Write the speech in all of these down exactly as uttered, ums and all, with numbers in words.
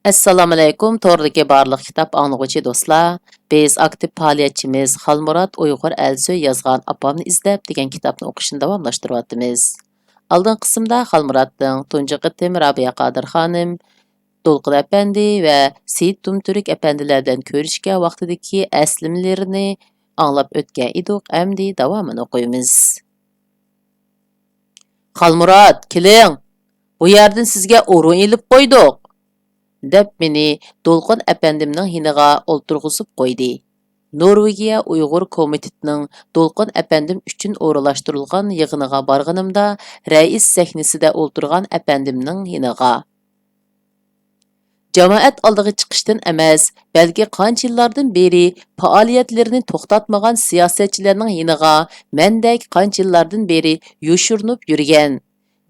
ئەسسالامۇئەلەيكۇم، توردىكى بارلىق كىتاب ئاڭلىغۇچى دوستلار. بىز ئاكتىپ پائالىيەتچىمىز خالمۇرات ئۇيغۇر ئەلسۆي يازغان ئاپامنى ئىزدەپ دېگەن كىتابنى ئوقۇشنى داۋاملاشتۇرۇۋاتىمىز. ئالدىنقى قىسىمدا خالمۇراتنىڭ تۇنجى قېتىم رابىيە قادىر خانىم، دولقۇن ئەپەندى ۋە سېيىت دۇمتۈرك ئەپەندىلەر بىلەن كۆرۈشكەن ۋاقتىدىكى ئەسلىمىلىرىنى ئاڭلاپ ئۆتكەن ئىدۇق، ئەمدى داۋامىنى ئوقۇيمىز. خالمۇرات، كېلىڭ! بۇ يەردىن سىزگە ئورۇن ئېلىپ قويدۇق! دەپ مېنى دولقۇن ئەپەندىمنىڭ يېنىغا ئولتۇرغۇزۇپ قويدى. نورۋېگىيە ئۇيغۇر كومىتېتىنىڭ دولقۇن ئەپەندىم ئۈچۈن ئورۇنلاشتۇرۇلغان يىغىنىغا بارغىنىمدا، رەئىس سەھنىسىدە ئولتۇرغان ئەپەندىمنىڭ يېنىغا. جامائەت ئالدىغا چىقىشتىن ئەمەس، بەلكى قانچە يىللاردىن بېرى پائالىيەتلىرىنى توختاتمىغان سىياسەتچىلەرنىڭ يېنىغا مەندەك قانچە يىللاردىن بېرى يوشۇرۇنۇپ يۈرگەن،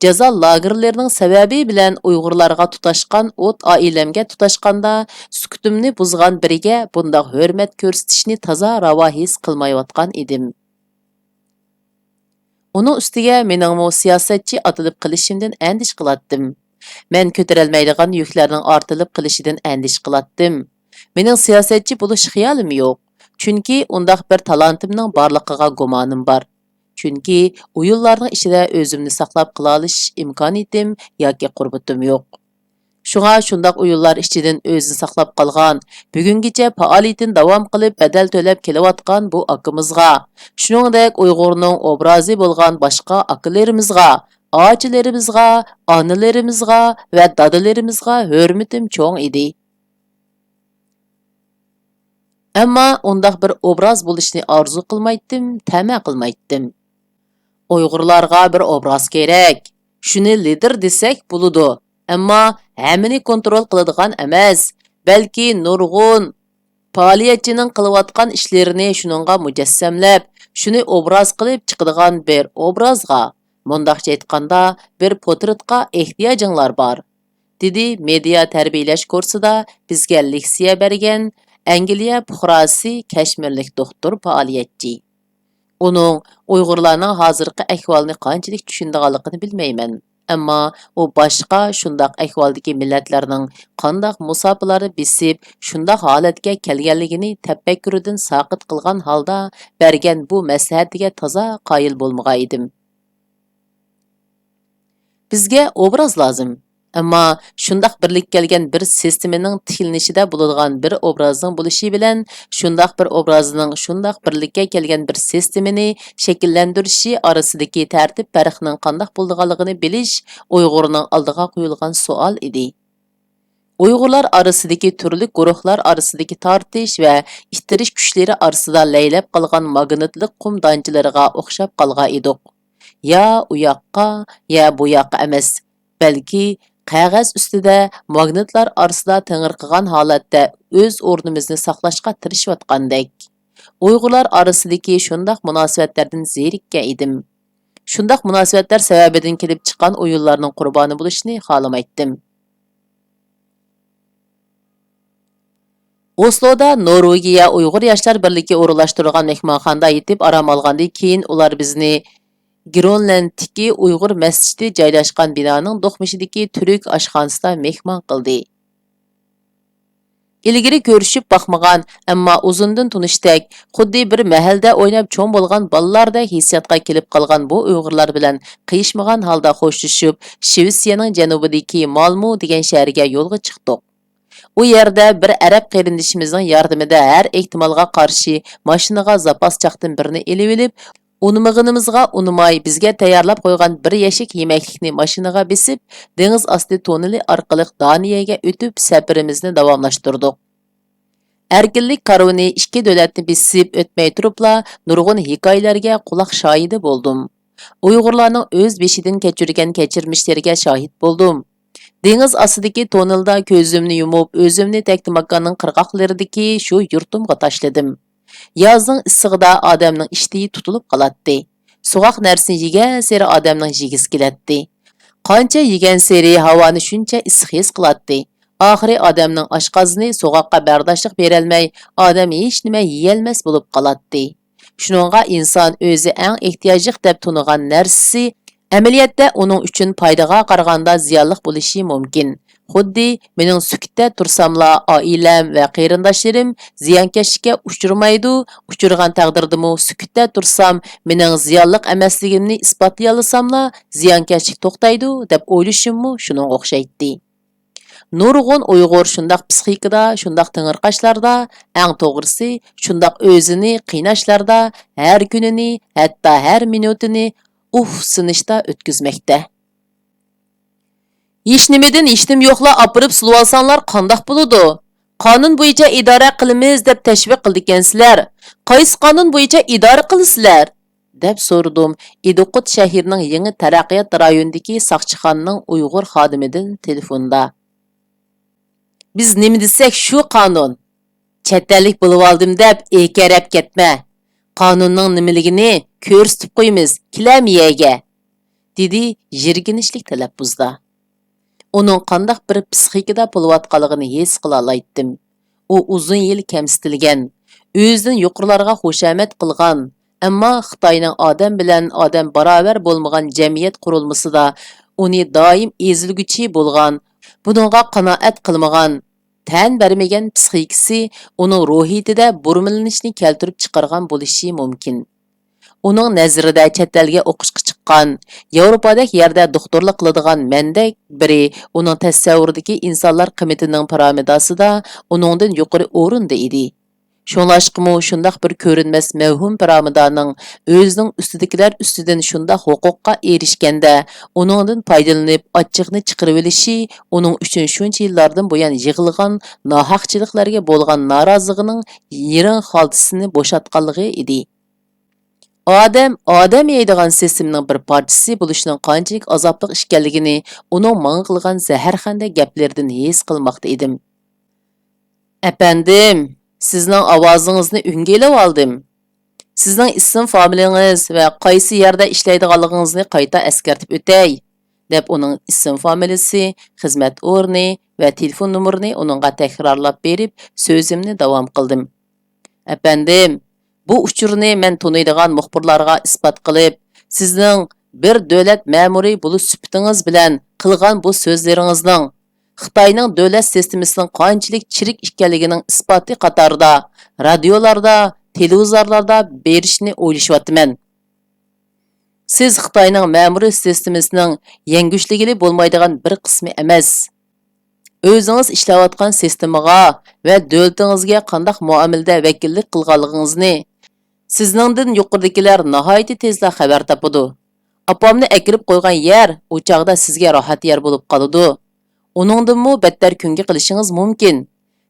جازا لاگېرلىرىنىڭ سەۋەبى بىلەن ئۇيغۇرلارغا تۇتاشقان ئوت، ئائىلەمگە تۇتاشقاندا سۈكۈتۈمنى بۇزغان بىرىگە بۇنداق ھۆرمەت كۆرسىتىشنى تازا راۋا ھېس قىلمايۋاتقان ئىدىم. ئۇنىڭ ئۈستىگە مېنىڭمۇ سىياسەتچى ئاتىلىپ قېلىشىمدىن ئەندىشە قىلاتتىم. مەن كۆتۈرەلمەيدىغان يۈكلەرنىڭ ئارتىلىپ قېلىشىدىن ئەندىشە قىلاتتىم. مېنىڭ سىياسەتچى بولۇش خىيالىم يوق. چۈنكى ئۇنداق بىر تالانتىمنىڭ بارلىقىغا گۇمانىم بار. چۈنكى ئويۇنلارنىڭ ئىچىدە ئۆزۈمنى ساقلاپ قالالىش ئىمكانىيىتىم ياكى قۇربىتىم يوق. شۇڭا شۇنداق ئويۇنلار ئىچىدىن ئۆزىنى ساقلاپ قالغان، بۈگۈنگىچە پائالىيىتىنى داۋام قىلىپ بەدەل تۆلەپ كېلىۋاتقان بۇ ئاكىمىزغا، شۇنىڭدەك ئۇيغۇرنىڭ ئوبرازى بولغان باشقا ئاكىلىرىمىزغا، ئاچىلىرىمىزغا، ئانىلىرىمىزغا ۋە دادىلىرىمىزغا ھۆرمىتىم چوڭ ئىدى. ئەمما ئۇنداق بىر ئوبراز بولۇشنى ئارزۇ قىلمايتتىم، تەمە قىلمايتتىم. ئۇيغۇرلارغا بىر ئوبراز كېرەك. شۇنى لىدىر دېسەك بولىدۇ. ئەمما ھەممىنى كونترول قىلىدىغان ئەمەس، بەلكى نۇرغۇن پائالىيەتچىنىڭ قىلىۋاتقان ئىشلىرىنى شۇنىڭغا مۇجەسسەملەپ، شۇنى ئوبراز قىلىپ چىقىدىغان بىر ئوبرازغا، مۇنداقچە ئېيتقاندا، بىر پورترېتقا ئېھتىياجىڭلار بار، دېدى مېدىيا تەربىيەلەش كۇرسىدا بىزگە لېكسىيە بەرگەن ئەنگلىيە پۇقراسى، كەشمىرلىك دوختۇر پائالىيەتچى. ئۇنىڭ ئۇيغۇرلارنىڭ ھازىرقى ئەھۋالىنى قانچىلىك چۈشىنىدىغانلىقىنى بىلمەيمەن. ئەمما ئۇ باشقا شۇنداق ئەھۋالدىكى مىللەتلەرنىڭ قانداق مۇساپىلارنى بېسىپ، شۇنداق ھالەتكە كەلگەنلىكىنى تەپەككۇرىدىن ساقىت قىلغان ھالدا بەرگەن بۇ مەسلىھەتىگە تازا قايىل بولمىغان ئىدىم. بىزگە ئوبراز لازىم. ئەمما شۇنداق بىرلىككە كەلگەن بىر سىستېمىنىڭ تىكلىنىشىدە بولىدىغان بىر ئوبرازنىڭ بولۇشى بىلەن شۇنداق بىر ئوبرازنىڭ شۇنداق بىرلىككە كەلگەن بىر سىستېمىنى شەكىللەندۈرۈشى ئارىسىدىكى تەرتىپ پەرقنىڭ قانداق بولىدىغانلىقىنى بىلىش ئۇيغۇرنىڭ ئالدىغا قويۇلغان سوئال ئىدى. ئۇيغۇرلار ئارىسىدىكى تۈرلۈك گۇرۇھلار ئارىسىدىكى تارتىش ۋە ئىتتىرىش كۈچلىرى ئارىسىدا لەيلەپ قالغان ماگنىتلىق قۇم دانچىلىرىغا ئوخشاپ قالغان ئىدۇق. يا ئۇ ياققا، يا بۇ ياققا ئەمەس، بەلكى قەغەز ئۈستىدە ماگنىتلار ئارىسىدا تېڭىرقىغان ھالەتتە ئۆز ئورنىمىزنى ساقلاشقا تىرىشىۋاتقاندەك. ئۇيغۇرلار ئارىسىدىكى شۇنداق مۇناسىۋەتلەردىن زېرىككەن ئىدىم. شۇنداق مۇناسىۋەتلەر سەۋەبىدىن كېلىپ چىققان ئويۇنلارنىڭ قۇربانى بولۇشنى خالىمايتتىم. ئوسلودا نورۋېگىيە ئۇيغۇر ياشلار بىرلىكى ئورۇنلاشتۇرغان مېھمانخانىدا يېتىپ ئارام ئالغاندىن كېيىن، ئۇلار بىزنى گرونلەندتىكى ئۇيغۇر مەسچىتى جايلاشقان بىنانىڭ دوقمۇشىدىكى تۈرك ئاشخانىسىدا مېھمان قىلدى. ئىلگىرى كۆرۈشۈپ باقمىغان، ئەمما ئۇزۇندىن تونۇشتەك، خۇددى بىر مەھەلدە ئويناپ چوڭ بولغان بالىلاردەك ھېسسىياتقا كېلىپ قالغان بۇ ئۇيغۇرلار بىلەن قىيىشمىغان ھالدا خوشلىشىپ، شىۋېتسىيەنىڭ جەنۇبىدىكى مالمو دېگەن شەھەرگە يولغا چىقتۇق. ئۇ يەردە بىر ئەرەب قېرىندىشىمىزنىڭ ياردىمىدە ھەر ئېھتىمالغا قارشى ماشىنىغا زاپاس چاقتىن بىرنى ئېلىۋېلىپ، ئۇنىمىغىنىمىزغا ئۇنىماي، بىزگە تەييارلاپ قويغان بىر يەشىك يېمەكلىكنى ماشىنىغا بېسىپ، دېڭىز ئاستى توننېلى ئارقىلىق دانىيەگە ئۆتۈپ، سەپىرىمىزنى داۋاملاشتۇردۇق. ئەركىنلىك كارۋىنى ئىككى دۆلەتنى بېسىپ ئۆتمەي تۇرۇپلا، نۇرغۇن ھېكايىلەرگە قۇلاق شاھىدى بولدۇم. ئۇيغۇرلارنىڭ ئۆز بېشىدىن كەچۈرگەن كەچۈرمىشلىرىگە شاھىت بولدۇم. دېڭىز ئاستىدىكى توننېلدا كۆزۈمنى يۇمۇپ، ئۆزۈمنى تەكلىماكاننىڭ قىرغاقلىرىدىكى شۇ يۇرتۇمغا تاشلىدىم. يازنىڭ ئىسسىقىدا ئادەمنىڭ ئىشتىيى تۇتۇلۇپ قالاتتى. سوغۇق نەرسىنى يېگەنسېرى ئادەمنىڭ يېگۈسى كېلەتتى. قانچە يېگەنسېرى ھاۋانى شۇنچە ئىسسىق ھېس قىلاتتى. ئاخىرى ئادەمنىڭ ئاشقازىنى سوغۇققا بەرداشلىق بېرەلمەي، ئادەم ھېچنېمە يېيەلمەس بولۇپ قالاتتى. شۇنىڭغا ئىنسان ئۆزى ئەڭ ئېھتىياجلىق دەپ تونۇغان نەرسىسى، ئەمەلىيەتتە ئۇنىڭ ئۈچۈن پايدىغا قارىغاندا زىيانلىق بولۇشى مۇمكىن. خۇددى مېنىڭ سۈكۈتتە تۇرساملا، ئائىلەم ۋە قېرىنداشلىرىم زىيانكەشلىككە ئۇچرىمايدۇ، ئۇچرىغان تەقدىردىمۇ سۈكۈتتە تۇرسام، مېنىڭ زىيانلىق ئەمەسلىكىمنى ئىسپاتلىيالىساملا، زىيانكەشلىك توختايدۇ، دەپ ئويلىشىممۇ شۇنىڭغا ئوخشايتتى. نۇرغۇن ئۇيغۇر شۇنداق پىسخىكىدا، شۇنداق تېڭىرقاشلاردا، ئەڭ توغرىسى، شۇنداق ئۆزىنى قىيناشلاردا ھەر كۈنىنى، ھەتتا ھەر مىنۇتىنى ئۇھسىنىشتا ئۆتكۈزمەكتە. ھېچنېمىدىن ھېچنېمە يوقلا ئاپىرىپ سولىۋالساڭلار قانداق بولىدۇ؟ قانۇن بويىچە ئىدارە قىلىمىز دەپ تەشۋىق قىلىدىكەنسىلەر. قايسى قانۇن بويىچە ئىدارە قىلىسىلەر؟ دەپ سورىدىم ئىدىقۇت شەھىرىنىڭ يېڭى تەرەققىيات رايونىدىكى ساقچىخانىنىڭ ئۇيغۇر خادىمىدىن تېلېفوندا. بىز نېمە دېسەك شۇ قانۇن. چەت ئەللىك بولۇۋالدىم دەپ ئېكەرەپ كەتمە. قانۇننىڭ نېمىلىكىنى كۆرسىتىپ قويىمىز، كېلە مېيەگە، دېدى يىرگىنچلىك تەلەپپۇزدا. ئۇنىڭ قانداق بىر پىسخىكىدا بولۇۋاتقانلىقىنى ھېس قىلالايتتىم. ئۇ ئۇزۇن يىل كەمسىتىلگەن، ئۆزىدىن يۇقىرىلارغا خۇشامەت قىلغان، ئەمما خىتاينىڭ ئادەم بىلەن ئادەم باراۋەر بولمىغان جەمئىيەت قۇرۇلمىسىدا ئۇنى دائىم ئېزىلگۈچى بولغان، بۇنىڭغا قانائەت قىلمىغان، تەن بەرمىگەن پىسخىكىسى ئۇنىڭ روھىيىتىدە بۇرمىلىنىشنى كەلتۈرۈپ چىقارغان بولۇشى مۇمكىن. ئۇنىڭ نەزىرىدە چەت ئەلگە ئوقۇشقا چىققان، ياۋروپادەك يەردە دوختۇرلۇق قىلىدىغان مەندەك بىرى ئۇنىڭ تەسەۋۋۇرىدىكى ئىنسانلار قىممىتىنىڭ پىرامىداسىدا ئۇنىڭدىن يۇقىرى ئورۇندا ئىدى. شۇڭلاشقىمۇ شۇنداق بىر كۆرۈنمەس مەۋھۇم پىرامىدانىڭ ئۆزىنىڭ ئۈستىدىكىلەر ئۈستىدىن شۇنداق ھوقۇققا ئېرىشكەندە، ئۇنىڭدىن پايدىلىنىپ ئاچچىقنى چىقىرىۋېلىشى ئۇنىڭ ئۈچۈن شۇنچە يىللاردىن بۇيان يىغىلغان ناھەقچىلىقلەرگە بولغان نارازىلىقىنىڭ يېرىم خالتىسىنى بوشاتقانلىقى ئىدى. ئادەم ئادەم يەيدىغان سىستېمىنىڭ بىر پارچىسى بولۇشنىڭ قانچىلىك ئازابلىق ئىكەنلىكىنى ئۇنىڭ ماڭا قىلغان زەھەرخەندە گەپلىرىدىن ھېس قىلماقتا ئىدىم. ئەپەندىم، سىزنىڭ ئاۋازىڭىزنى ئۈنگە ئېلىۋالدىم. سىزنىڭ ئىسىم فامىلىڭىز ۋە قايسى يەردە ئىشلەيدىغانلىقىڭىزنى قايتا ئەسكەرتىپ ئۆتەي، دەپ ئۇنىڭ ئىسىم فامىلىسى، خىزمەت ئورنى ۋە تېلېفون نومۇرىنى ئۇنىڭغا تەكرارلاپ بېرىپ سۆزۈمنى داۋام قىلدىم. ئەپەندىم، بۇ ئۇچۇرنى مەن تونۇيدىغان مۇخبىرلارغا ئىسپات قىلىپ، سىزنىڭ بىر دۆلەت مەمۇرى بولۇش سۈپىتىڭىز بىلەن قىلغان بۇ سۆزلىرىڭىزنىڭ خىتاينىڭ دۆلەت سىستېمىسىنىڭ قانچىلىك چىرىك ئىكەنلىكىنىڭ ئىسپاتى قاتارىدا رادىيولاردا، تېلېۋىزورلاردا بېرىشنى ئويلىشىۋاتىمەن. سىز خىتاينىڭ مەمۇرىي سىستېمىسىنىڭ يەڭگۈشلىگىلى بولمايدىغان بىر قىسمى ئەمەس. ئۆزىڭىز ئىشلەۋاتقان سىستېمىغا ۋە دۆلىتىڭىزگە قانداق مۇئامىلىدە ۋەكىللىك قىلغانلىقىڭىزنى سىزنىڭدىن يۇقىرىدىكىلەر ناھايىتى تېزلا خەۋەر تاپىدۇ. ئاپامنى ئەكىرىپ قويغان يەر ئۇ چاغدا سىزگە راھەت يەر بولۇپ قالىدۇ. ئۇنىڭدىنمۇ بەتتەر كۈنگە قېلىشىڭىز مۇمكىن.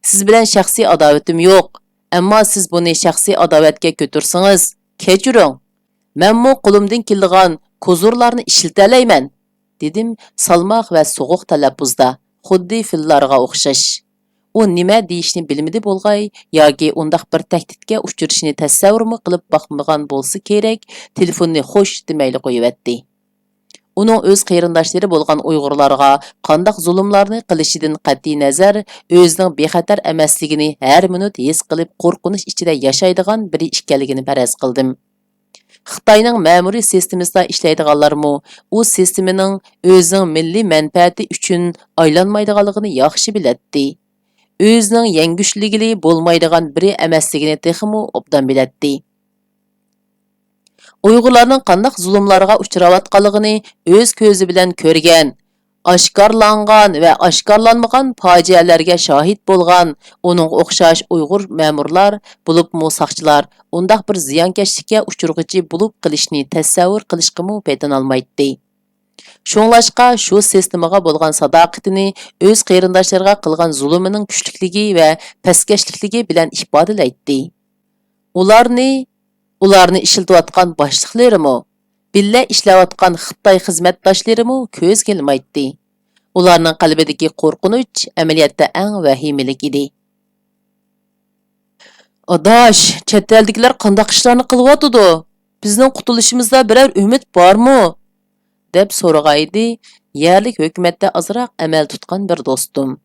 سىز بىلەن شەخسىي ئاداۋىتىم يوق. ئەمما سىز بۇنى شەخسىي ئاداۋەتكە كۆتۈرسىڭىز، كەچۈرۈڭ. مەنمۇ قولۇمدىن كېلىدىغان كوزۇرلارنى ئىشلىتەلەيمەن، دېدىم سالماق ۋە سوغۇق تەلەپپۇزدا، خۇددى فىللارغا ئوخشاش. ئۇ نېمە دېيىشنى بىلمىدى بولغاي ياكى ئۇنداق بىر تەھدىتكە ئۇچرىشىنى تەسەۋۋۇرمۇ قىلىپ باقمىغان بولسا كېرەك، تېلېفوننى خوش دېمەيلا قويۇۋەتتى. ئۇنىڭ ئۆز قېرىنداشلىرى بولغان ئۇيغۇرلارغا قانداق زۇلۇملارنى قىلىشىدىن قەتئىينەزەر، ئۆزىنىڭ بىخەتەر ئەمەسلىكىنى ھەر مىنۇت ھېس قىلىپ قورقۇنچ ئىچىدە ياشايدىغان بىرى ئىكەنلىكىنى پەرەز قىلدىم. خىتاينىڭ مەمۇرىي سىستېمىسىدا ئىشلەيدىغانلارمۇ ئۇ سىستېمىنىڭ ئۆزىنىڭ مىللىي مەنپەئەتى ئۈچۈن ئايلانمايدىغانلىقىنى ياخشى بىلەتتى. ئۆزىنىڭ يەڭگۈشلىگىلى بولمايدىغان بىرى ئەمەسلىكىنى تېخىمۇ ئوبدان بىلەتتى. ئۇيغۇرلارنىڭ قانداق زۇلۇملارغا ئۇچراۋاتقانلىقىنى ئۆز كۆزى بىلەن كۆرگەن، ئاشكارىلانغان ۋە ئاشكارىلانمىغان پاجىئەلەرگە شاھىت بولغان ئۇنىڭغا ئوخشاش ئۇيغۇر مەمۇرلار، بولۇپمۇ ساقچىلار ئۇنداق بىر زىيانكەشلىككە ئۇچرىغۇچى بولۇپ قېلىشنى تەسەۋۋۇر قىلىشقىمۇ پېتىنالمايتتى. شۇڭلاشقا شۇ سىستېمىغا بولغان ساداقىتىنى ئۆز قېرىنداشلىرىغا قىلغان زۇلۇمىنىڭ كۈچلۈكلۈكى ۋە پەسكەشلىكلىكى بىلەن ئىپادىلەيتتى. ئۇلارنى، ئۇلارنى ئىشلىتىۋاتقان باشلىقلىرىمۇ، بىللە ئىشلەۋاتقان خىتاي خىزمەتداشلىرىمۇ كۆزگە ئىلمايتتى. ئۇلارنىڭ قەلبىدىكى قورقۇنچ ئەمەلىيەتتە ئەڭ ۋەھىمىلىك ئىدى. ئاداش، چەت ئەلدىكىلەر قانداق ئىشلارنى قىلىۋاتىدۇ؟ بىزنىڭ قۇتۇلۇشىمىزدا بىرەر ئۈمىد بارمۇ؟ دەپ سورىغانىدى يەرلىك ھۆكۈمەتتە ئازراق ئەمەل تۇتقان بىر دوستۇم.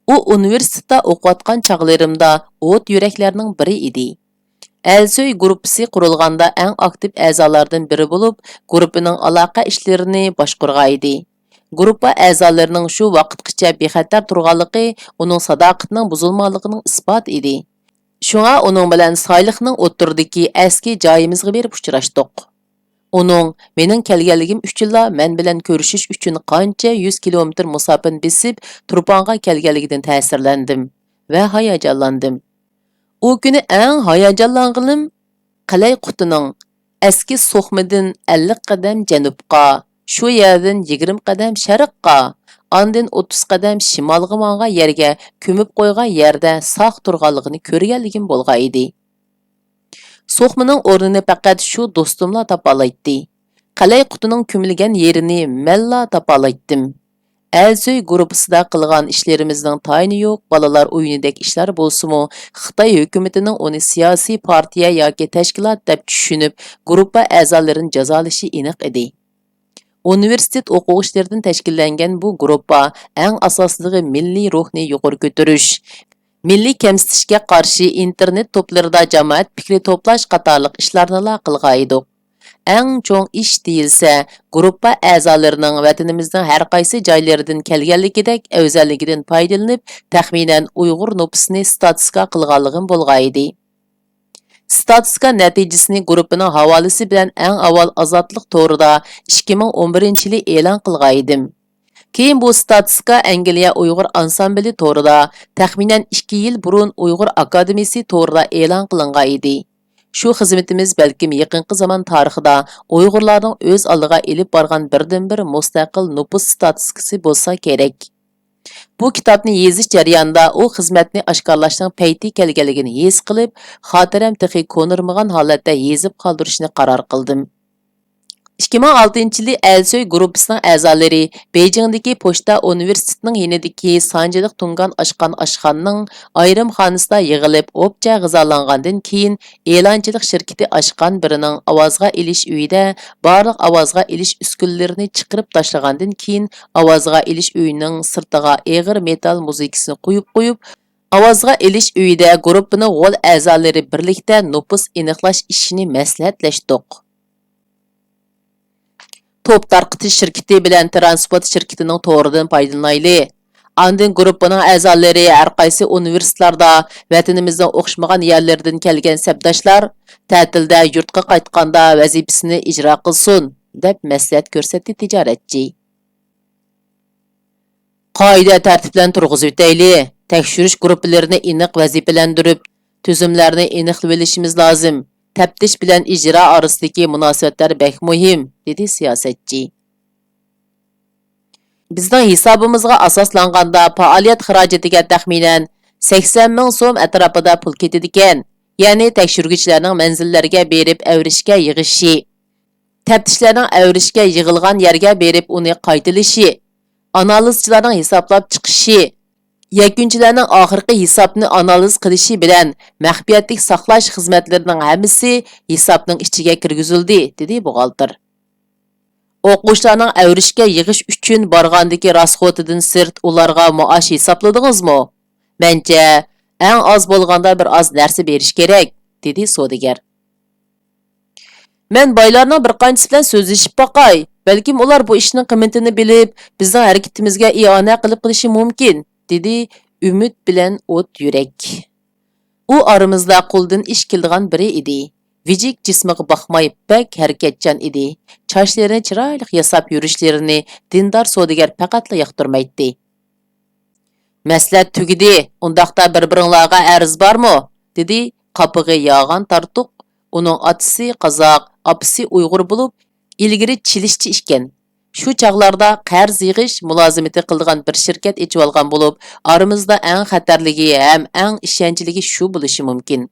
ئۇ ئۇنىۋېرسىتېتتا ئوقۇۋاتقان چاغلىرىمدا ئوت يۈرەكلەرنىڭ بىرى ئىدى. ئەلسۆي گۇرۇپپىسى قۇرۇلغاندا ئەڭ ئاكتىپ ئەزالاردىن بىرى بولۇپ، گۇرۇپپىنىڭ ئالاقە ئىشلىرىنى باشقۇرغانىدى. گۇرۇپپا ئەزالىرىنىڭ شۇ ۋاقىتقىچە بىخەتەر تۇرغانلىقى ئۇنىڭ ساداقىتىنىڭ بۇزۇلمىغانلىقىنىڭ ئىسپاتى ئىدى. شۇڭا ئۇنىڭ بىلەن سايلىقنىڭ ئوتتۇرىدىكى ئەسكى جايىمىزغا بېرىپ ئۇچراشتۇق. ئۇنىڭ مېنىڭ كەلگەنلىكىم ئۈچۈنلا مەن بىلەن كۆرۈشۈش ئۈچۈن قانچە يۈز كىلومېتىر مۇساپىنى بېسىپ تۇرپانغا كەلگەنلىكىدىن تەسىرلەندىم ۋە ھاياجانلاندىم. ئۇ كۈنى ئەڭ ھاياجانلانغىنىم قەلەي قۇتىنىڭ ئەسكى سوخمىدىن ئەللىك قەدەم جەنۇبقا، شۇ يەردىن يىگىرمە قەدەم شەرققە، ئاندىن ئوتتۇز قەدەم شىمالغا ماڭغان يەرگە كۆمۈپ قويغان يەردە ساق تۇرغانلىقىنى كۆرگەنلىكىم بولغان ئىدى. سوخمىنىڭ ئورنىنى پەقەت شۇ دوستۇملا تاپالايتتى. قەلەي قۇتىنىڭ كۆمۈلگەن يېرىنى مەنلا تاپالايتتىم. ئەلسۆي گۇرۇپپىسىدا قىلغان ئىشلىرىمىزنىڭ تايىنى يوق، بالىلار ئويۇنىدەك ئىشلار بولسىمۇ، خىتاي ھۆكۈمىتىنىڭ ئۇنى سىياسىي پارتىيە ياكى تەشكىلات دەپ چۈشىنىپ، گۇرۇپپا ئەزالىرىنى جازالىشى ئېنىق ئىدى. ئۇنىۋېرسىتېت ئوقۇغۇچىلىرىدىن تەشكىللەنگەن بۇ گۇرۇپپا ئەڭ ئاساسلىقى مىللىي روھنى يۇقىرى كۆتۈرۈش، مىللىي كەمسىتىشكە قارشى ئىنتېرنېت توپلىرىدا جامائەت پىكرى توپلاش قاتارلىق ئىشلارنىلا قىلغانىدۇق. ئەڭ چوڭ ئىش دېيىلسە، گۇرۇپپا ئەزالىرىنىڭ ۋەتىنىمىزنىڭ ھەر قايسى جايلىرىدىن كەلگەنلىكىدەك ئەۋزەللىكىدىن پايدىلىنىپ، تەخمىنەن ئۇيغۇر نوپۇسىنى ستاتىستىكا قىلغانلىقىم بولغانىدى. ستاتىستىكا نەتىجىسىنى گۇرۇپپىنىڭ ھاۋالىسى بىلەن ئەڭ ئاۋۋال ئازادلىق تورىدا ئىككى مىڭ ئون بىرىنچى يىلى ئېلان قىلغانىدىم. كېيىن بۇ ستاتىستىكا ئەنگلىيە ئۇيغۇر ئانسامبىلى تورىدا، تەخمىنەن ئىككى يىل بۇرۇن ئۇيغۇر ئاكادېمىيىسى تورىدا ئېلان قىلىنغانىدى. شۇ خىزمىتىمىز بەلكىم يېقىنقى زامان تارىخىدا ئۇيغۇرلارنىڭ ئۆز ئالدىغا ئېلىپ بارغان بىردىنبىر مۇستەقىل نوپۇس ستاتىستىكىسى بولسا كېرەك. بۇ كىتابنى يېزىش جەريانىدا ئۇ خىزمەتنى ئاشكارىلاشنىڭ پەيتى كەلگەنلىكىنى ھېس قىلىپ، خاتىرەم تېخى كونىرمىغان ھالەتتە يېزىپ قالدۇرۇشنى قارار قىلدىم. ئىككى مىڭ ئالتىنچى يىلى ئەلسۆي گۇرۇپپىسىنىڭ ئەزالىرى بېيجىڭدىكى پوچتا ئۇنىۋېرسىتېتىنىڭ يېنىدىكى سانجىلىق تۇڭگان ئاشقان ئاشخانىنىڭ ئايرىم خانىسىدا يىغىلىپ، ئوپچە غىزالانغاندىن كېيىن، ئېلانچىلىق شىركىتى ئاچقان بىرىنىڭ ئاۋازغا ئېلىش ئۆيىدە بارلىق ئاۋازغا ئېلىش ئۈسكۈنىلىرىنى چىقىرىپ تاشلىغاندىن كېيىن، ئاۋازغا ئېلىش ئۆيىنىڭ سىرتىغا ئېغىر مېتال مۇزىكىسىنى قويۇپ قويۇپ، ئاۋازغا ئېلىش ئۆيىدە گۇرۇپپىنىڭ غول ئەزالىرى بىرلىكتە نوپۇس ئېنىقلاش ئىشىنى مەسلىھەتلەشتۇق. توپ تارقىتىش شىركىتى بىلەن تىرانسپورت شىركىتىنىڭ تورىدىن پايدىلىنايلى. ئاندىن گۇرۇپپىنىڭ ئەزالىرى ھەر قايسى ئۇنىۋېرسىتېتلاردا ۋەتىنىمىزنىڭ ئوخشىمىغان يەرلىرىدىن كەلگەن سەپداشلار تەتىلدە يۇرتقا قايتقاندا ۋەزىپىسىنى ئىجرا قىلسۇن، دەپ مەسلىھەت كۆرسەتتى تىجارەتچى. قائىدە تەرتىپ بىلەن تۇرغۇزۇۋېتەيلى، تەكشۈرۈش گۇرۇپپىلىرىنى ئېنىق ۋەزىپىلەندۈرۈپ، تۈزۈملەرنى ئېنىقلىۋېلىشىمىز لازىم. تەپتىش بىلەن ئىجرا ئارىسىدىكى مۇناسىۋەتلەر بەك مۇھىم، دېدى سىياسەتچى. بىزنىڭ ھېسابىمىزغا ئاساسلانغاندا، پائالىيەت خىراجىتىگە تەخمىنەن سەكسەن مىڭ سوم ئەتراپىدا پۇل كېتىدىكەن. يەنى تەكشۈرگۈچىلەرنىڭ مەنزىللەرگە بېرىپ ئەۋرىشكە يىغىشى، تەپتىشلەرنىڭ ئەۋرىشكە يىغىلغان يەرگە بېرىپ ئۇنى قايتىلىشى، ئانالىزچىلارنىڭ ھېسابلاپ چىقىشى، يەكۈنچىلەرنىڭ ئاخىرقى ھېسابنى ئانالىز قىلىشى بىلەن مەخپىيەتلىك ساقلاش خىزمەتلىرىنىڭ ھەممىسى ھېسابنىڭ ئىچىگە كىرگۈزۈلدى، دېدى بوغالتىر. ئوقۇغۇچىلارنىڭ ئەۋرىشكە يىغىش ئۈچۈن بارغاندىكى راسخوتىدىن سىرت ئۇلارغا مائاش ھېسابلىدىڭىزمۇ؟ مەنچە، ئەڭ ئاز بولغاندا بىر ئاز نەرسە بېرىش كېرەك، دېدى سودىگەر. مەن بايلارنىڭ بىر قانچىسى بىلەن سۆزلىشىپ باقاي، بەلكىم ئۇلار بۇ ئىشنىڭ قىممىتىنى بىلىپ، بىزنىڭ ھەرىكىتىمىزگە ئىئانە قىلىپ قېلىشى مۇمكىن، دېدى ئۈمىد بىلەن ئوت يۈرەك. ئۇ ئارىمىزدا قولىدىن ئىش كېلىدىغان بىرى ئىدى. ۋىجىك جىسمىغا باقماي، بەك ھەرىكەتچان ئىدى. چاچلىرىنى چىرايلىق ياساپ يۈرۈشلىرىنى دىندار سودىگەر پەقەتلا ياقتۇرمايتتى. مەسلىھەت تۈگىدى، ئۇنداقتا بىر-بىرىڭلارغا ئەرز بارمۇ؟ دېدى قاپىقى ياغان تارتۇق. ئۇنىڭ ئاتىسى قازاق، ئاپىسى ئۇيغۇر بولۇپ، ئىلگىرى چىلىشچى ئىكەن. شۇ چاغلاردا قەرز يىغىش مۇلازىمىتى قىلىدىغان بىر شىركەت ئېچىۋالغان بولۇپ، ئارىمىزدا ئەڭ خەتەرلىكى ھەم ئەڭ ئىشەنچلىكى شۇ بولۇشى مۇمكىن.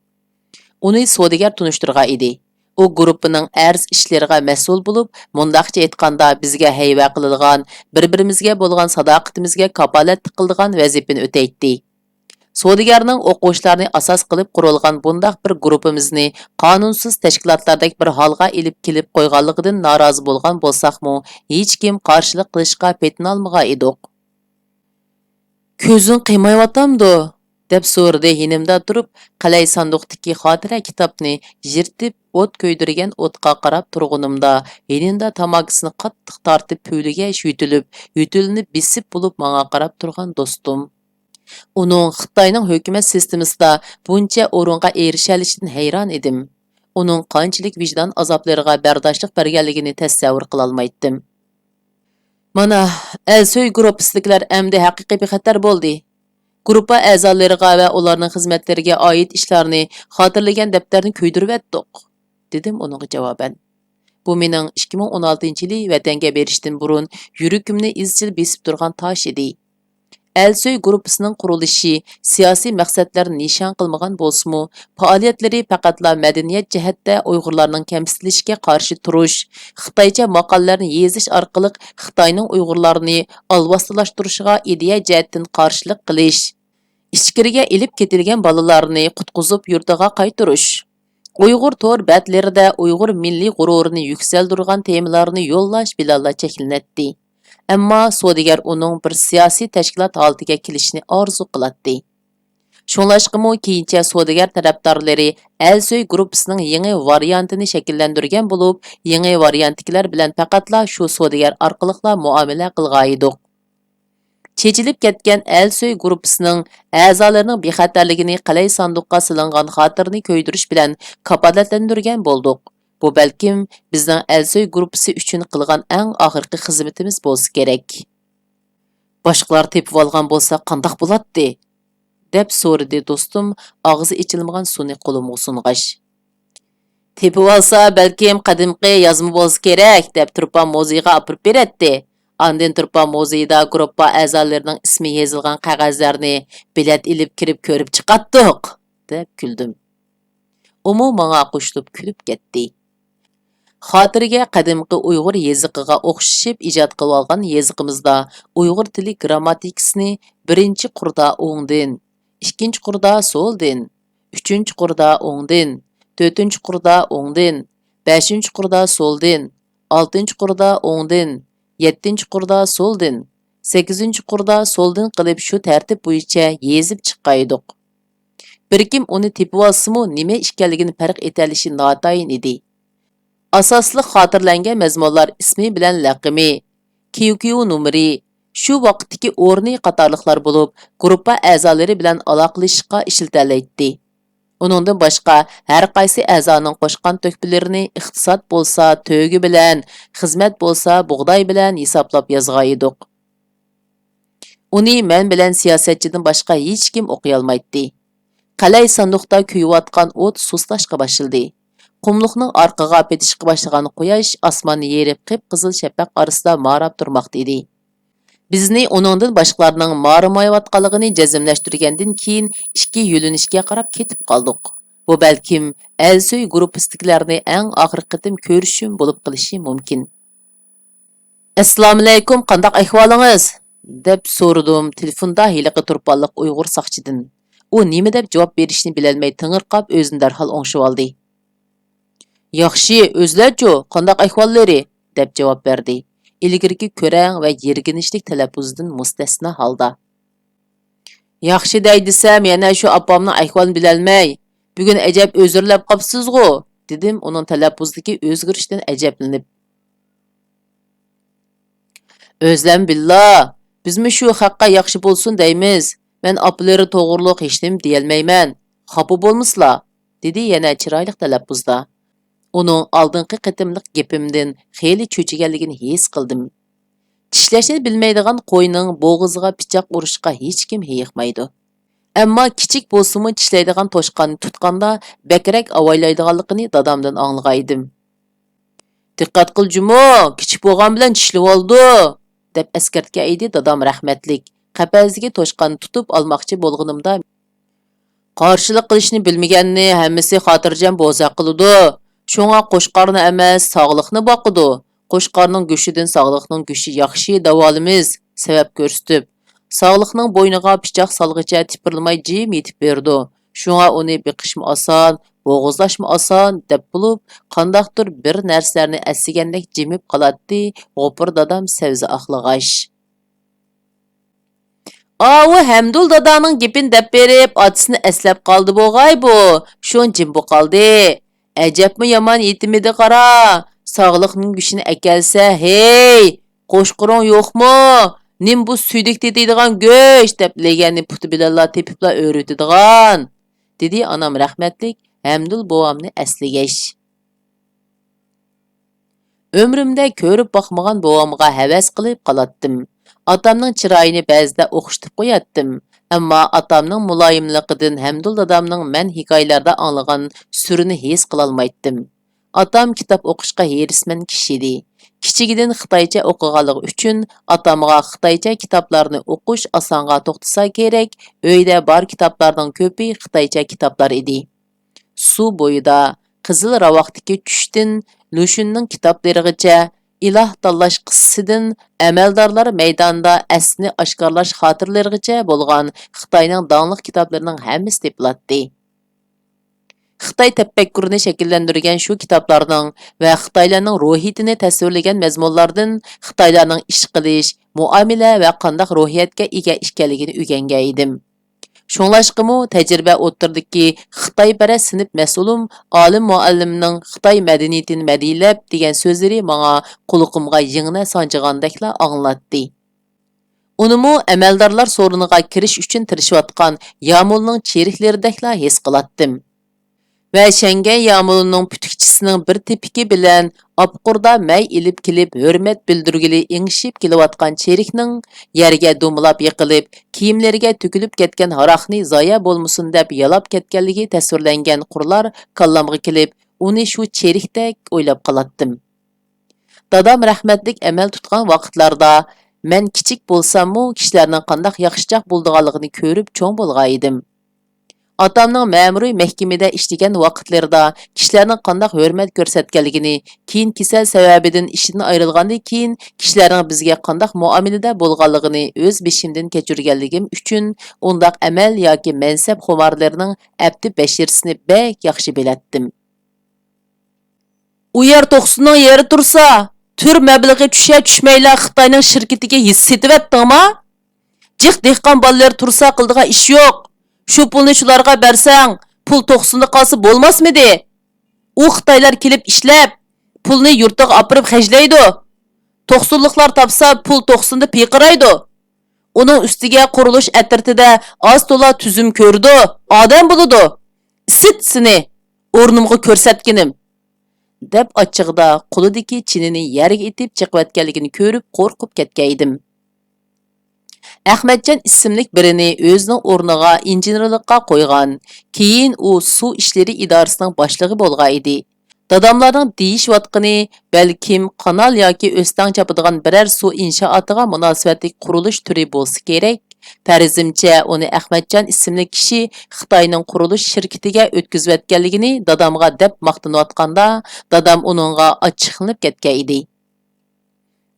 ئۇنى سودىگەر تونۇشتۇرغان ئىدى. ئۇ گۇرۇپپىنىڭ ئەرز ئىشلىرىغا مەسئۇل بولۇپ، مۇنداقچە ئېيتقاندا، بىزگە ھەيۋە قىلىدىغان، بىر-بىرىمىزگە بولغان ساداقىتىمىزگە كاپالەتلىك قىلىدىغان ۋەزىپىنى ئۆتەيتتى. سودىگەرنىڭ ئوقۇغۇچىلارنى ئاساس قىلىپ قۇرۇلغان بۇنداق بىر گۇرۇپپىمىزنى قانۇنسىز تەشكىلاتلاردەك بىر ھالغا ئېلىپ كېلىپ قويغانلىقىدىن نارازى بولغان بولساقمۇ، ھېچكىم قارشىلىق قىلىشقا پېتىنالمىغان ئىدۇق. كۆزۈڭ قىيمايۋاتامدۇ؟ دەپ سورىدى يېنىمدا تۇرۇپ، قەلەي ساندۇقتىكى خاتىرە كىتابنى يىرتىپ، ئوت كۆيدۈرگەن ئوتقا قاراپ تۇرغىنىمدا، يېنىمدا تاماكىسىنى قاتتىق تارتىپ پۈۋلىگەچ يۆتىلىپ، يۆتىلىنىپ بېسىپ بولۇپ ماڭا قاراپ تۇرغان دوستۇم. ئۇنىڭ خىتاينىڭ ھۆكۈمەت سىستېمىسىدا بۇنچە ئورۇنغا ئېرىشەلىشىدىن ھەيران ئىدىم. ئۇنىڭ قانچىلىك ۋىجدان ئازابلىرىغا بەرداشلىق بەرگەنلىكىنى تەسەۋۋۇر قىلالمايتتىم. مانا، ئەلسۆي گۇرۇپپىسىدىكىلەر ئەمدى ھەقىقىي بىخەتەر بولدى. گۇرۇپپا ئەزالىرىغا ۋە ئۇلارنىڭ خىزمەتلىرىگە ئائىت ئىشلارنى خاتىرىلىگەن دەپتەرنى كۆيدۈرۈۋەتتۇق، دېدىم ئۇنىڭغا جاۋابەن. بۇ مېنىڭ ئىككى مىڭ ئون ئالتىنچى يىلى ۋەتەنگە بېرىشتىن بۇرۇن يۈرىكىمنى ئىزچىل بېسىپ تۇرغان تاش ئىدى. ئەلسۆي گۇرۇپپىسىنىڭ قۇرۇلۇشى سىياسىي مەقسەتلەرنى نىشان قىلمىغان بولسىمۇ، پائالىيەتلىرى پەقەتلا مەدەنىيەت جەھەتتە ئۇيغۇرلارنىڭ كەمسىتىلىشىگە قارشى تۇرۇش، خىتايچە ماقالىلەرنى يېزىش ئارقىلىق خىتاينىڭ ئۇيغۇرلارنى ئالۋاستىلاشتۇرۇشىغا ئىدىيە جەھەتتىن قارشىلىق قىلىش، ئىچكىرىگە ئېلىپ كېتىلگەن بالىلارنى قۇتقۇزۇپ يۇرتىغا قايتۇرۇش، ئۇيغۇر تور بەتلىرىدە ئۇيغۇر مىللىي غۇرۇرىنى يۈكسەلدۈرىدىغان تېمىلارنى يوللاش بىلەنلا چەكلىنەتتى. ئەمما سودىگەر ئۇنىڭ بىر سىياسىي تەشكىلات ھالىتىگە كېلىشىنى ئارزۇ قىلاتتى. شۇڭلاشقىمۇ كېيىنچە سودىگەر تەرەپدارلىرى ئەلسۆي گۇرۇپپىسىنىڭ يېڭى ۋارىيانتىنى شەكىللەندۈرگەن بولۇپ، يېڭى ۋارىيانتتىكىلەر بىلەن پەقەتلا شۇ سودىگەر ئارقىلىقلا مۇئامىلە قىلغانىدۇق. چېچىلىپ كەتكەن ئەلسۆي گۇرۇپپىسىنىڭ ئەزالىرىنىڭ بىخەتەرلىكىنى قەلەي ساندۇققا سېلىنغان خاتىرىنى كۆيدۈرۈش بىلەن كاپالەتلەندۈرگەن بولدۇق. بۇ بەلكىم بىزنىڭ ئەلسۆي گۇرۇپپىسى ئۈچۈن قىلغان ئەڭ ئاخىرقى خىزمىتىمىز بولسا كېرەك. باشقىلار تېپىۋالغان بولسا قانداق بولاتتى؟ دەپ سورىدى دوستۇم ئاغزى ئېچىلمىغان سۇنى قولۇمغا سۇنغاچ. تېپىۋالسا، بەلكىم قەدىمكى يازما بولسا كېرەك، دەپ تۇرپان مۇزېيىغا ئاپىرىپ بېرەتتى. ئاندىن تۇرپان مۇزېيىدا گۇرۇپپا ئەزالىرىنىڭ ئىسمى يېزىلغان قەغەزلەرنى بېلەت ئېلىپ كىرىپ كۆرۈپ چىقاتتۇق، دەپ كۈلدۈم. ئۇمۇ ماڭا قوشۇلۇپ كۈلۈپ كەتتى. خاتىرىگە قەدىمكى ئۇيغۇر يېزىقىغا ئوخشىشىپ ئىجاد قىلىۋالغان يېزىقىمىزدا ئۇيغۇر تىلى گىرامماتىكىسىنى بىرىنچى قۇردا ئوڭدىن، ئىككىنچى قۇردا سولدىن، ئۈچىنچى قۇردا ئوڭدىن، تۆتىنچى قۇردا ئوڭدىن، بەشىنچى قۇردا سولدىن، ئالتىنچى قۇردا ئوڭدىن، يەتتىنچى قۇردا سولدىن، سەككىزىنچى قۇردا سولدىن قىلىپ شۇ تەرتىپ بويىچە يېزىپ چىققانىدۇق. بىركىم ئۇنى تېپىۋالسىمۇ نېمە ئىكەنلىكىنى پەرق ئېتەلىشى ناتايىن ئىدى. ئاساسلىق خاتىرىلەنگەن مەزمۇنلار ئىسمى بىلەن لەقىمى، كيۇكيۇ نومۇرى، شۇ ۋاقىتتىكى ئورنى قاتارلىقلار بولۇپ، گۇرۇپپا ئەزالىرى بىلەن ئالاقىلىشىشقا ئىشلىتەلەيتتى. ئۇنىڭدىن باشقا، ھەر قايسى ئەزانىڭ قوشقان تۆھپىلىرىنى ئىقتىساد بولسا تۆگە بىلەن، خىزمەت بولسا بۇغداي بىلەن ھېسابلاپ يازغانىدۇق. ئۇنى مەن بىلەن سىياسەتچىدىن باشقا ھېچكىم ئوقۇيالمايتتى. قەلەي ساندۇقتا كۆيۈۋاتقان ئوت سۇسلاشقا باشلىدى. قۇملۇقنىڭ ئارقىغا پېتىشقا باشلىغان قۇياش ئاسماننى يېرىپ قىپقىزىل شەپەق ئارىسىدا ماراپ تۇرماقتا ئىدى. بىزنى ئۇنىڭدىن باشقىلارنىڭ مارىمايۋاتقانلىقىنى جەزملەشتۈرگەندىن كېيىن ئىككى يۆنىلىشكە قاراپ كېتىپ قالدۇق. بۇ بەلكىم ئەلسۆي گۇرۇپپىسىدىكىلەرنى ئەڭ ئاخىرقى قېتىم كۆرۈشۈم بولۇپ قېلىشى مۇمكىن. ئەسسالامۇئەلەيكۇم، قانداق ئەھۋالىڭىز؟ دەپ سورىدىم تېلېفوندا ھېلىقى تۇرپانلىق ئۇيغۇر ساقچىدىن. ئۇ نېمە دەپ جاۋاب بېرىشنى بىلەلمەي تېڭىرقاپ ئۆزىنى دەرھال ئوڭشىۋالدى. ياخشى، ئۆزلەرچۇ، قانداق ئەھۋاللىرى؟ دەپ جاۋاب بەردى. ئىلگىرىكى كۆرەڭ ۋە يىرگىنچلىك تەلەپپۇزىدىن مۇستەسنا ھالدا. ياخشى دەي دېسەم، يەنە شۇ ئاپامنىڭ ئەھۋالىنى بىلەلمەي، بۈگۈن ئەجەب ئۆزۈرلەپ قاپسىزغۇ، دېدىم ئۇنىڭ تەلەپپۇزىدىكى ئۆزگىرىشتىن ئەجەبلىنىپ. ئۆزلەم بىللا، بىزمۇ شۇ خەققە ياخشى بولسۇن دەيمىز. مەن ئاپىلىرى توغرۇلۇق ھېچنېمە دېيەلمەيمەن. خاپا بولمىسىلا، دېدى يەنە چىرايلىق تەلەپپۇزدا. ئۇنىڭ ئالدىنقى قېتىملىق گېپىمدىن خېلى چۆچۈگەنلىكىنى ھېس قىلدىم. چىشلەشنى بىلمەيدىغان قوينىڭ بوغۇزىغا پىچاق ئۇرۇشقا ھېچكىم ھېيىقمايدۇ. ئەمما كىچىك بولسىمۇ چىشلەيدىغان توشقاننى تۇتقاندا بەكرەك ئاۋايلايدىغانلىقىنى دادامدىن ئاڭلىغانىدىم. دىققەت قىل جۇمۇ، كىچىك بولغان بىلەن چىشلىۋالىدۇ، دەپ ئەسكەرتكەن ئىدى دادام رەھمەتلىك. قەپەستىكى توشقاننى تۇتۇپ ئالماقچى بولغىنىمدا، قارشىلىق قىلىشنى بىلمىگەننى ھەممىسى خاتىرجەم بوزەك قىلىدۇ. شۇڭا قوچقارنى ئەمەس، ساغلىقنى باقىدۇ. قوچقارنىڭ گۆشىدىن ساغلىقنىڭ گۆشى ياخشى داۋالىمىز، سەۋەب كۆرسىتىپ، ساغلىقنىڭ بوينىغا پىچاق سالغىچە تىپىرلىماي جىم يېتىپ بېرىدۇ. شۇڭا ئۇنى بېقىشمۇ ئاسان، بوغۇزلاشمۇ ئاسان، دەپ بولۇپ، قانداقتۇر بىر نەرسىلەرنى ئەسلىگەندەك جىمىپ قالاتتى غوپۇر دادام سەۋزە ئاقلىغاچ. ئاۋۇ ھەمدۇل داداڭنىڭ گېپىنى دەپ بېرىپ، ئاتىسىنى ئەسلەپ قالدى بوغاي بۇ. شۇڭا جىم بولۇپ قالدى. ئەجەبمۇ يامان يېتىمىدى قارا. ساغلىقنىڭ گۆشىنى ئەكەلسە، ھېي، قوشقۇرۇڭ يوقمۇ؟ نېمە بۇ سۈيدۈك تېتىيدىغان گۆش؟ دەپ لېگەننى پۇتى بىلەنلا تېپىپلا ئۆرۈۋېتىدىغان، دېدى ئانام رەھمەتلىك ھەمدۇل بوۋامنى ئەسلىگەچ. ئۆمرۈمدە كۆرۈپ باقمىغان بوۋامغا ھەۋەس قىلىپ قالاتتىم. ئاتامنىڭ چىرايىنى بەزىدە ئوخشىتىپ قوياتتىم، ئەمما ئاتامنىڭ مۇلايىملىقىدىن ھەمدۇل دادامنىڭ مەن ھېكايىلەردە ئاڭلىغان سۈرىنى ھېس قىلالمايتتىم. ئاتام كىتاب ئوقۇشقا ھېرىسمەن كىشى ئىدى. كىچىكىدىن خىتايچە ئوقۇغانلىقى ئۈچۈن ئاتامغا خىتايچە كىتابلارنى ئوقۇش ئاسانغا توختىسا كېرەك، ئۆيدە بار كىتابلارنىڭ كۆپى خىتايچە كىتابلار ئىدى. سۇ بويىدا، قىزىل راۋاقتىكى چۈشتىن لۇشۈننىڭ كىتابلىرىغىچە، ئىلاھ تاللاش قىسسىسىدىن ئەمەلدارلار مەيدانىدا ئەسلىنى ئاشكارىلاش خاتىرىلىرىغىچە بولغان خىتاينىڭ داڭلىق كىتابلىرىنىڭ ھەممىسى تېپىلاتتى. خىتاي تەپەككۇرىنى شەكىللەندۈرگەن شۇ كىتابلارنىڭ ۋە خىتايلارنىڭ روھىيىتىنى تەسۋىرلىگەن مەزمۇنلاردىن خىتايلارنىڭ ئىش قىلىش، مۇئامىلە ۋە قانداق روھىيەتكە ئىگە ئىكەنلىكىنى ئۆگەنگەن ئىدىم. شۇڭلاشقىمۇ تەجرىبە ئوتتۇرىدىكى خىتايپەرەس سىنىپ مەسئۇلۇم ئالىم مۇئەللىمنىڭ خىتاي مەدەنىيىتىنى مەدھىيلەپ دېگەن سۆزلىرى ماڭا قۇلىقىمغا يىڭنە سانجىغاندەكلا ئاڭلىناتتى. ئۇنىمۇ ئەمەلدارلار سورۇنىغا كىرىش ئۈچۈن تىرىشىۋاتقان يامۇلنىڭ چېرىكلىرىدەكلا ھېس قىلاتتىم. ۋە شەڭگەن يامۇلىنىڭ پۈتۈكچىسىنىڭ بىر تېپىكى بىلەن ئاپقۇردا مەي ئېلىپ كېلىپ ھۆرمەت بىلدۈرگىلى ئېڭىشىپ كېلىۋاتقان چېرىكنىڭ يەرگە دومىلاپ يىقىلىپ، كىيىملىرىگە تۆكۈلۈپ كەتكەن ھاراقنى زايە بولمىسۇن دەپ يالاپ كەتكەنلىكى تەسۋىرلەنگەن قۇرلار كاللامغا كېلىپ، ئۇنى شۇ چېرىكتەك ئويلاپ قالاتتىم. دادام رەھمەتلىك ئەمەل تۇتقان ۋاقىتلاردا، مەن كىچىك بولساممۇ، كىشىلەرنىڭ قانداق ياخشىچاق بولىدىغانلىقىنى كۆرۈپ چوڭ بولغان ئىدىم. ئاتامنىڭ مەمۇرىي مەھكىمىدە ئىشلىگەن ۋاقىتلىرىدا كىشىلەرنىڭ قانداق ھۆرمەت كۆرسەتكەنلىكىنى، كېيىن كېسەل سەۋەبىدىن ئىشىدىن ئايرىلغاندىن كېيىن كىشىلەرنىڭ بىزگە قانداق مۇئامىلىدە بولغانلىقىنى ئۆز بېشىمدىن كەچۈرگەنلىكىم ئۈچۈن، ئۇنداق ئەمەل ياكى مەنسەپ خۇمارلىرىنىڭ ئەپتى بەشىرىسىنى بەك ياخشى بىلەتتىم. ئۇ يەر توقسۇننىڭ يېرى تۇرسا، تۈر مەبلىغى چۈشە چۈشمەيلا خىتاينىڭ شىركىتىگە ھېسسە سېتىۋەتتىڭما؟ جىق دېھقان بالىلىرى تۇرسا قىلىدىغان ئىش يوق. شۇ پۇلنى شۇلارغا بەرسەڭ، پۇل توقسۇندا قالسا بولماسمىدى؟ ئۇ خىتايلار كېلىپ ئىشلەپ، پۇلنى يۇرتىغا ئاپىرىپ خەجلەيدۇ. توقسۇنلۇقلار تاپسا، پۇل توقسۇندا پىرقىرايدۇ. ئۇنىڭ ئۈستىگە قۇرۇلۇش ئەترىتىدە ئاز-تولا تۈزۈم كۆرىدۇ، ئادەم بولىدۇ. ئىسىت سېنى، ئورنۇمغا كۆرسەتكىنىم، دەپ ئاچچىقىدا قولىدىكى چىنىنى يەرگە ئېتىپ چېقىۋەتكەنلىكىنى كۆرۈپ قورقۇپ كەتكەن ئىدىم. ئەخمەتجان ئىسىملىك بىرىنى ئۆزىنىڭ ئورنىغا ئىنژېنېرلىققا قويغان. كېيىن ئۇ سۇ ئىشلىرى ئىدارىسىنىڭ باشلىقى بولغان ئىدى. داداملارنىڭ دېيىشىۋاتقىنى، بەلكىم قانال ياكى ئۆستەڭ چاپىدىغان بىرەر سۇ ئىنشائاتىغا مۇناسىۋەتلىك قۇرۇلۇش تۈرى بولسا كېرەك. پەرىزىمچە، ئۇنى ئەخمەتجان ئىسىملىك كىشى خىتاينىڭ قۇرۇلۇش شىركىتىگە ئۆتكۈزۈۋەتكەنلىكىنى دادامغا دەپ ماختىنىۋاتقاندا، دادام ئۇنىڭغا ئاچچىقلىنىپ كەتكەن ئىدى.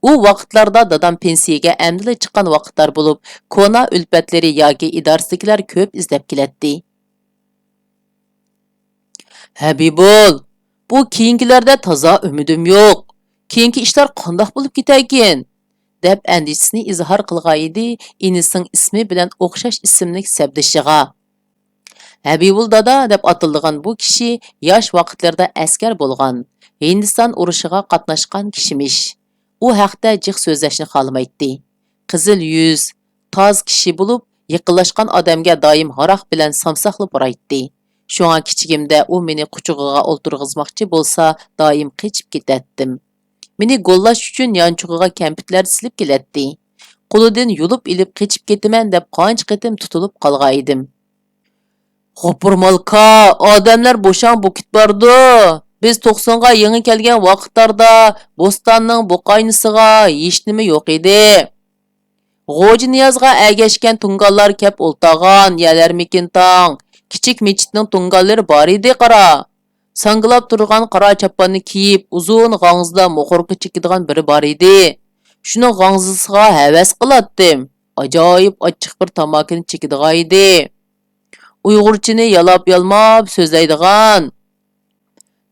ئۇ ۋاقىتلاردا دادام پېنسىيەگە ئەمدىلا چىققان ۋاقىتلار بولۇپ، كونا ئۈلپەتلىرى ياكى ئىدارىسىدىكىلەر كۆپ ئىزدەپ كېلەتتى. ھەبىبۇل، بۇ كېيىنكىلەردە تازا ئۈمىدىم يوق. كېيىنكى ئىشلار قانداق بولۇپ كېتەركىن؟ دەپ ئەندىشىسىنى ئىزھار قىلغان ئىدى ئىنىسىنىڭ ئىسمى بىلەن ئوخشاش ئىسىملىك سەپدىشىغا. ھەبىبۇل دادا دەپ ئاتىلىدىغان بۇ كىشى ياش ۋاقىتلىرىدا ئەسكەر بولغان، ھىندىستان ئۇرۇشىغا قاتناشقان كىشىمىش. ئۇ ھەقتە جىق سۆزلەشنى خالىمايتتى. قىزىل يۈز، تاز كىشى بولۇپ، يېقىنلاشقان ئادەمگە دائىم ھاراق بىلەن سامساقلاپ ئۇرايتتى. شۇڭا كىچىكىمدە ئۇ مېنى قۇچىقىغا ئولتۇرغۇزماقچى بولسا، دائىم قېچىپ كېتەتتىم. مېنى گوللاش ئۈچۈن يانچۇقىغا كەمپۈتلەر سېلىپ كېلەتتى. قولىدىن يۇلۇپ ئېلىپ قېچىپ كېتىمەن دەپ قانچە قېتىم تۇتۇلۇپ قالغان ئىدىم. غوپۇر مالكا، ئادەملەر بوشاڭ بوكىت باردۇ. بىز توقسۇنغا يېڭى كەلگەن ۋاقىتلاردا بوستاننىڭ بۇقاينىسىغا ھېچنېمە يوق ئىدى. غوجا نىيازغا ئەگەشكەن تۇڭگانلار كەپ ئولتاغان يەرلەرمىكىن تاڭ، كىچىك مىچىتنىڭ تۇڭگانلىرى بار ئىدى قارا. ساڭگىلاپ تۇرغان قارا چاپاننى كىيىپ، ئۇزۇن غاڭزىدا موخوركا چېكىدىغان بىرى بار ئىدى. شۇنىڭ غاڭزىسىغا ھەۋەس قىلاتتىم. ئاجايىپ ئاچچىق بىر تاماكىنى چېكىدىغان ئىدى. ئۇيغۇرچىنى يالاپ-يالماپ سۆزلەيدىغان.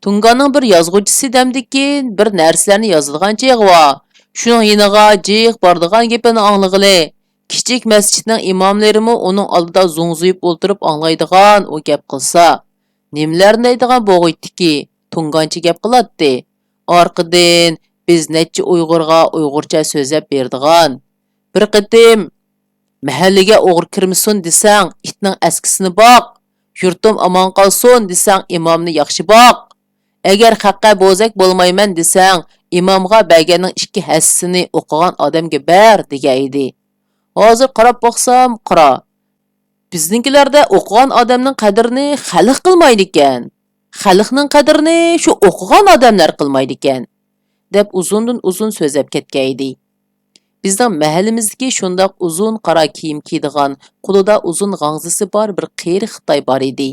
تۇڭگاننىڭ بىر يازغۇچىسى دەمدىكىن بىر نەرسىلەرنى يازىدىغان چېغى بار. شۇنىڭ يېنىغا جىق بارىدىغان گېپىنى ئاڭلىغىلى. كىچىك مەسچىتنىڭ ئىماملىرىمۇ ئۇنىڭ ئالدىدا زوڭزىيىپ ئولتۇرۇپ ئاڭلايدىغان ئۇ گەپ قىلسا. نېمىلەرنى دەيدىغان بوغۇيتتىكى، تۇڭگانچە گەپ قىلاتتى. ئارقىدىن بىز نەچچە ئۇيغۇرغا ئۇيغۇرچە سۆزلەپ بېرىدىغان. بىر قېتىم، «مەھەللىگە ئوغرى كىرمىسۇن دېسەڭ، ئىتنىڭ ئەسكىسىنى باق، يۇرتۇم ئامان قالسۇن دېسەڭ، ئىمامنى ياخشى باق. ئەگەر خەققە بوزەك بولمايمەن دېسەڭ، ئىمامغا بەرگەننىڭ ئىككى ھەسسىسىنى ئوقۇغان ئادەمگە بەر» دېگەن ئىدى. ھازىر قاراپ باقسام، قارا، بىزنىڭكىلەردە ئوقۇغان ئادەمنىڭ قەدرىنى خەلق قىلمايدىكەن. خەلقنىڭ قەدرىنى شۇ ئوقۇغان ئادەملەر قىلمايدىكەن، دەپ ئۇزۇندىن ئۇزۇن سۆزلەپ كەتكەن ئىدى. بىزنىڭ مەھەللىمىزدىكى شۇنداق ئۇزۇن قارا كىيىم كىيىدىغان، قولىدا ئۇزۇن غاڭزىسى بار بىر قېرى خىتاي بار ئىدى.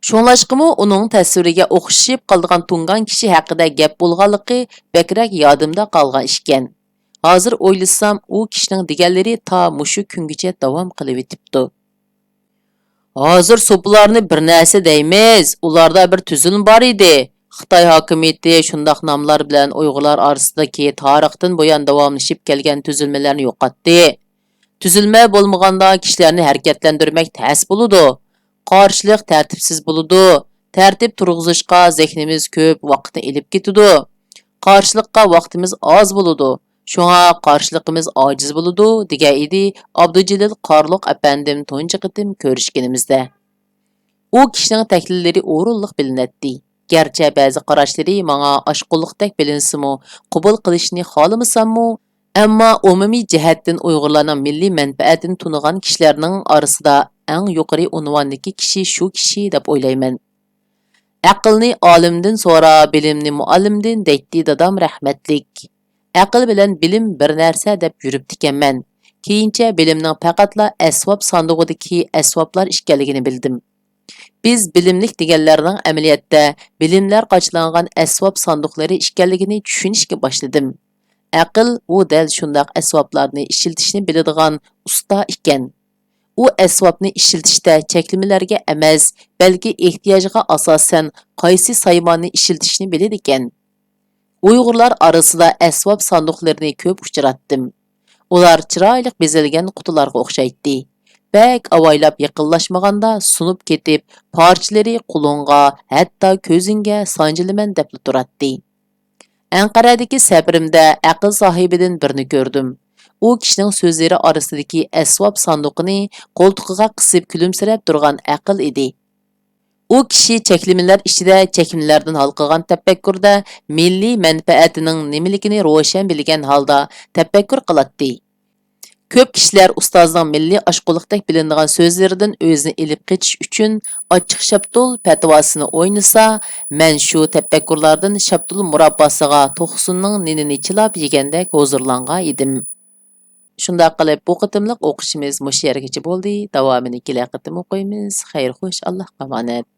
شۇڭلاشقىمۇ ئۇنىڭ تەسۋىرىگە ئوخشىشىپ قالىدىغان تۇڭگان كىشى ھەققىدە گەپ بولغانلىقى بەكرەك يادىمدا قالغان ئىكەن. ھازىر ئويلىسام، ئۇ كىشىنىڭ دېگەنلىرى تا مۇشۇ كۈنگىچە داۋام قىلىۋېتىپتۇ. ھازىر سوپىلارنى بىر نەرسە دەيمىز، ئۇلاردا بىر تۈزۈلمە بار ئىدى. خىتاي ھاكىمىيىتى شۇنداق ناملار بىلەن ئۇيغۇرلار ئارىسىدىكى تارىختىن بۇيان داۋاملىشىپ كەلگەن تۈزۈلمىلەرنى يوقاتتى. تۈزۈلمە بولمىغاندا كىشىلەرنى ھەرىكەتلەندۈرمەك تەس بولىدۇ. قارشىلىق تەرتىپسىز بولىدۇ. تەرتىپ تۇرغۇزۇشقا زېھنىمىز كۆپ ۋاقىتنى ئېلىپ كېتىدۇ. قارشىلىققا ۋاقتىمىز ئاز بولىدۇ. شۇڭا قارشىلىقىمىز ئاجىز بولىدۇ، دېگەن ئىدى ئابدۇجېلىل قارلۇق ئەپەندىم تۇنجى قېتىم كۆرۈشكىنىمىزدە. ئۇ كىشىنىڭ تەھلىللىرى ئورۇنلۇق بىلىنەتتى. گەرچە بەزى قاراشلىرى ماڭا ئاشقۇنلۇقتەك بىلىنسىمۇ، قوبۇل قىلىشنى خالىمىساممۇ، ئەمما ئومۇمىي جەھەتتىن ئۇيغۇرلارنىڭ مىللىي مەنپەئەتىنى تونۇغان كىشىلەرنىڭ ئارىسىدا ئەڭ يۇقىرى ئۇنۋاندىكى كىشى شۇ كىشى دەپ ئويلايمەن. «ئەقىلنى ئالىمدىن سورا، بىلىمنى مۇئەللىمدىن» دەيتتى دادام رەھمەتلىك. ئەقىل بىلەن بىلىم بىر نەرسە دەپ يۈرۈپتىكەنمەن. كېيىنچە بىلىمنىڭ پەقەتلا ئەسۋاب ساندۇقىدىكى ئەسۋابلار ئىكەنلىكىنى بىلدىم. بىز بىلىملىك دېگەنلەرنىڭ ئەمەلىيەتتە بىلىملەر قاچىلانغان ئەسۋاب ساندۇقلىرى ئىكەنلىكىنى چۈشىنىشكە باشلىدىم. ئەقىل ئۇ دەل شۇنداق ئەسۋابلارنى ئىشلىتىشنى بىلىدىغان ئۇستا ئىكەن. ئۇ ئەسۋابنى ئىشلىتىشتە چەكلىمىلەرگە ئەمەس، بەلكى ئېھتىياجغا ئاساسەن قايسى سايماننى ئىشلىتىشنى بىلىدىكەن. ئۇيغۇرلار ئارىسىدا ئەسۋاب ساندۇقلىرىنى كۆپ ئۇچراتتىم. ئۇلار چىرايلىق بېزەلگەن قۇتىلارغا ئوخشايتتى. بەك ئاۋايلاپ يېقىنلاشمىغاندا سۇنۇپ كېتىپ، پارچىلىرى قولۇڭغا، ھەتتا كۆزۈڭگە سانجىلىمەن دەپلا تۇراتتى. ئەنقەرەدىكى سەپىرىمدە ئەقىل ساھىبىدىن بىرنى كۆردۈم. ئۇ كىشىنىڭ سۆزلىرى ئارىسىدىكى ئەسۋاب ساندۇقىنى قولتۇقىغا قىسىپ كۈلۈمسىرەپ تۇرغان ئەقىل ئىدى. ئۇ كىشى چەكلىمىلەر ئىچىدە چەكلىمىلەردىن ھالقىغان تەپەككۇردە مىللىي مەنپەئەتىنىڭ نېمىلىكىنى روشەن بىلگەن ھالدا تەپەككۇر قىلاتتى. كۆپ كىشىلەر ئۇستازنىڭ مىللىي ئاشقۇنلۇقتەك بىلىنىدىغان سۆزلىرىدىن ئۆزىنى ئېلىپ قېچىش ئۈچۈن ئاچچىق شاپتۇل پەتىۋاسىنى ئوينىسا، مەن شۇ تەپەككۇرلاردىن شاپتۇل مۇرابباسىغا توخۇسۇننىڭ نېنىنى چىلاپ يېگەندەك ھۇزۇرلانغان ئىدىم. شۇنداق قىلىپ، بۇ قېتىملىق ئوقۇشىمىز مۇشۇ يەرگىچە بولدى. داۋامىنى كېلەر قېتىم ئوقۇيمىز. خەير خوش، ئاللاھقا ئامانەت.